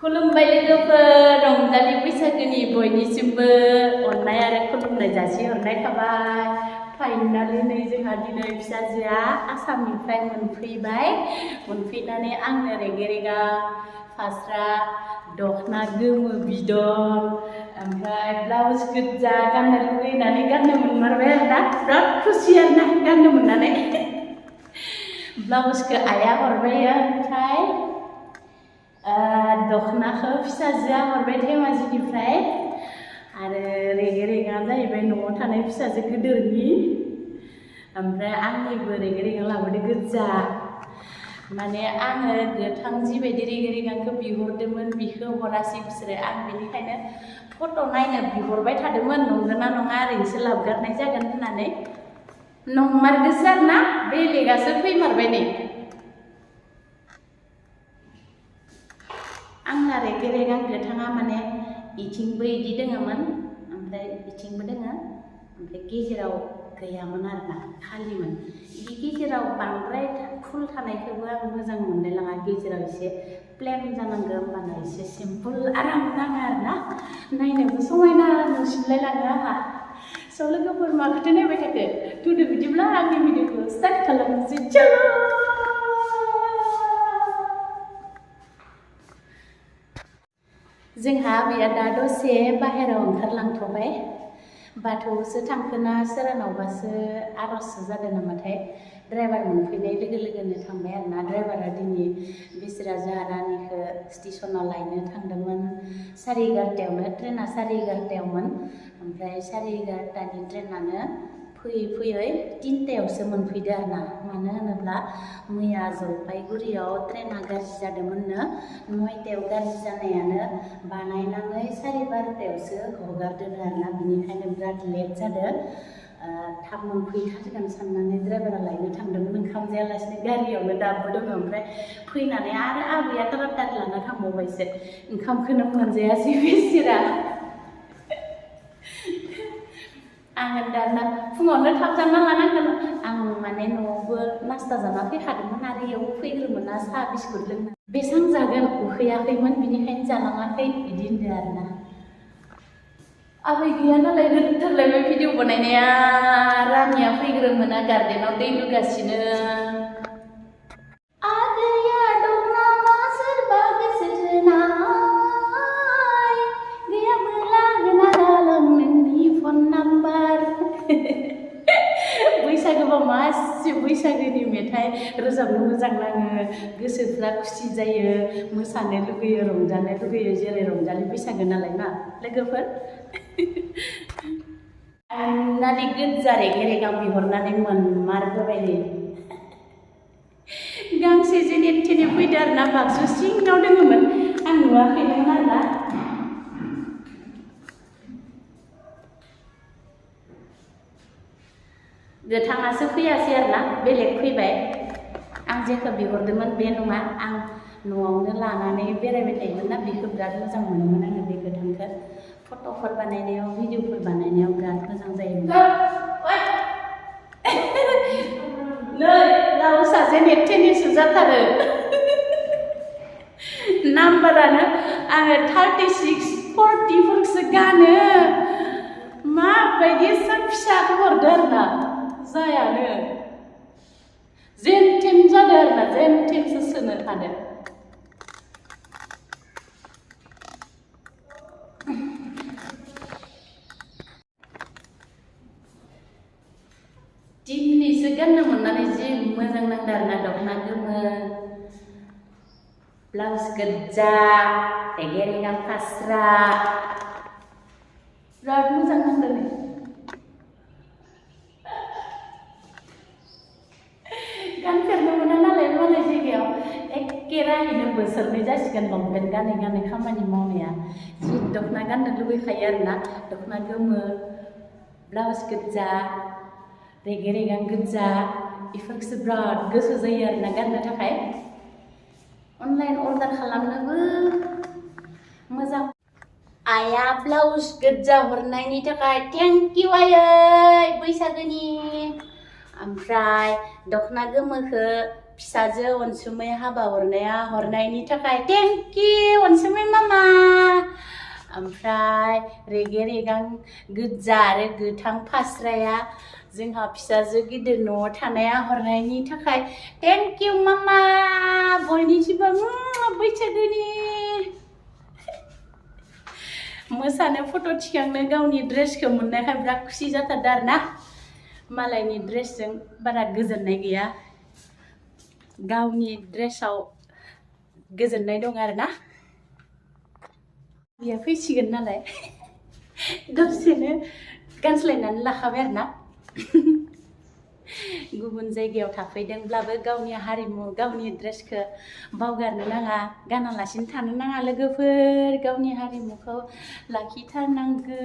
खुलुमबाय लोगोफोर, रंजालि बैसागोनि बयनिसिमबो अननाय आरो खुलुमनाय जासिहरनाय थाबाय। फाइनालि नै जोंहा दिनै फिसाजोआ आसामनिफ्राय मोनफैनानै आंनो रेगे रेगां फास्रा दखना गोमो बिदन ओमफ्राय ब्लाउस गोज्जा गाननो लुगैनानै गाननो मोनमारबाय आरोना। बिराद खुसि आरोना गाननो मोननानै। ब्लाउसखौ आइया हरबाय, ओमफ्राय दखनाखौ फिसाजोआ हरबाय धेमाजिनिफ्राय। आरो रेगे रेगां जाहैबाय न'आव थानाय फिसाजो गोदोरनि। ओमफ्राय आंनिबो रेगे रेगां लाबोदो गोज्जा। माने आङो गोथां जिबायदि रेगे रेगांखौ बिहरदोंमोन बिखौ हरासै बिसोरो। आं बेनिखायनो फट' नायनो बिहरबाय थादोंमोन, नंगौना नङा ओरैनोसो लाबोगारनाय जागोन होननानै। नंमारगौसो आरोना, बेलेगासो फैमारबाय नै। आंना रेगे रेगां गोथाङा माने इथिंबो इदि दोङोमोन, ओमफ्राय इथिंबो दोङो, ओमफ्राय गेजेराव गैयामोन आरोना, खालिमोन। बिदि गेजेराव बांद्राय फुल थानायखौबो आं मोजां मोनलायलाङा। गेजेराव एसे प्लेन जानांगौ, होमबाना एसे सिम्पोल आराम नाङो आरोना, नायनोबो समायना नुसिनलायलाङो आंहा। स' लोगोफोर माखौथो नायबाय थाखो? थुदो बिदिब्ला आंनि भिडिअखौ स्टार्ट खालामनोसै। चलो! जोंहा आबैया दा दसे बाहेरायाव ओंखारलांथ'बाय। बाथौआवसो थांखोना सोरनावबासो आर'जसो जादों नामाथाय। ड्राइभार मोनफैनाय लोगो लोगोनो थांबाय आरोना। ड्राइभारा दिनै बिसोरा जोंहा रानिखौ स्टेसनाव लायनो थांदोंमोन। 11:30आवनो, ट्रेना 11:30आवमोन। ओमफ्राय 11:30नि ट्रेनानो फैयै फैयै 3टायावसो मोनफैदो आरोना। मानो होनोब्ला मैया जलपाइगुरियाव ट्रेना गाज्रि जादोंमोननो। 9टायाव गाज्रि जानायानो बानायनानै 12:30आवसो हगारदों आरोना। बिनिखायनो बिराद लेट जादों। थाब मोनफैथारगोन साननानै ड्राइभारा लायनो थांदोंमोन, ओंखाम जायालासिनो गारियावनो दाबो दङ। ओमफ्राय फैनानै आरो आबैया तारातारि लाना थांबावबायसो, ओंखामखौनो मोनजायासै बिसोरा। आङो दाना फुङावनो थाब जाना लानांगोन। आं माने न'आवबो नास्ता जाना फैखादोंमोन आरो इयाव फैग्रोमोना साहा बिस्कुट लोंनो। बेसां जागोन उखैयाखैमोन, बिनिखायनो जालाङाखै बिदि होनदों आरोना। आबै गैया नालाय होथारलायबाय भिडिअ बानायनाया। रानिया फैग्रोमोना गार्डेनाव दै लुगासिनो। आगैया दं नामा सोरबा गोसो थोनाय, गैयाबोला होना गालां नोंनि फन नाम्बार। बैसागोबा मासे बैसागोनि मेथाइ रोजाबनो मोजां नाङो, गोसोफ्रा खुसि जायो, मोसानो लुगैयो, रंजानो लुगैयो। जेरै रंजालि बैसागो नालाय ना लोगोफोर। फाइनालि गोज्जा रेगे रेगां बिहरनानै मोनमारबोबाय नै। गांसे जेने थेने फैदो आरोना, बाक्सु सिङाव दोङोमोन, आं नुवाखैमोन आरोना। गोथाङासो फैयासै आरोना, बेलेग फैबाय। आं जेखौ बिहरदोंमोन बे नङा। आं न'आवनो लानानै बेरायबाय थायोमोन ना, बेखौ बिराद मोजां मोनोमोन आङो बे गोथांखौ। फट'फोर बानायनायाव, भिडिअफोर बानायनायाव बिराद मोजां जायोमोन। नै ब्लाउसआ जेने थेनेसो जाथारो। नाम्बारानो आङो 36, 40फोरसो गानो। माबायदि एसां फिसाखौ हरदो आरोना, जायानो। जेन थेन जादों आरोना, जेन थेनसो सोनो हादों। दिनैसो गाननो मोननानै जि मोजां नांदों आरोना। दखना गोमो, ब्लाउस गोज्जा, रेगे रेगां फास्रा, बिराद मोजां नांदों। गानफेरनो मोना नालाय मालाय जायगायाव। एखे रायैनो बोसोरनै जासिगोन लंपेन्ट गानै गानै खामानि मावनाया। जि दखना गाननो लुबैखायो आरोना। दखना गोमो, ब्लाउस गोज्जा, रेगे रेगां गोज्जा, बेफोरखौसो बिराद गोसो जायो आरोना गाननो थाखाय। अनलाइन अर्डार खालामनोबो मोजां। आइया ब्लाउस गोज्जा हरनायनि थाखाय थेंक इउ आयै बैसागोनि। ओमफ्राय दखना गोमोखौ फिसाजो अनसुमै हाबा हरनायनि थाखाय थेंक इउ अनसुमै मा। ओमफ्राय रेगे रेगां गोजा आरो गोथां फास्राया जोंहा फिसाजो गिदिर न'आव थानाया हरनायनि थाखाय थेंक इउ मामा बयनिसिमबो बैसागोनि मोसानो फट' थिखांनो गावनि ड्रेसखौ मोननायखाय बिराद खुसि जाथारदों आरो ना मालायनि ड्रेसजों बारा गोजोननाय गैया गावनि ड्रेसाव गोजोननाय दं आरो ना बियो फैसिगोन नालाय दसेनो गानस्लायनानै लाखाबाय आरो ना गुबुन जायगायाव थाफैदोंब्लाबो गावनि हारिमु गावनि ड्रेसखौ बावगारनो नाङा गानालासिनो थानो नाङा लोगोफोर गावनि हारिमुखौ लाखिथारनांगौ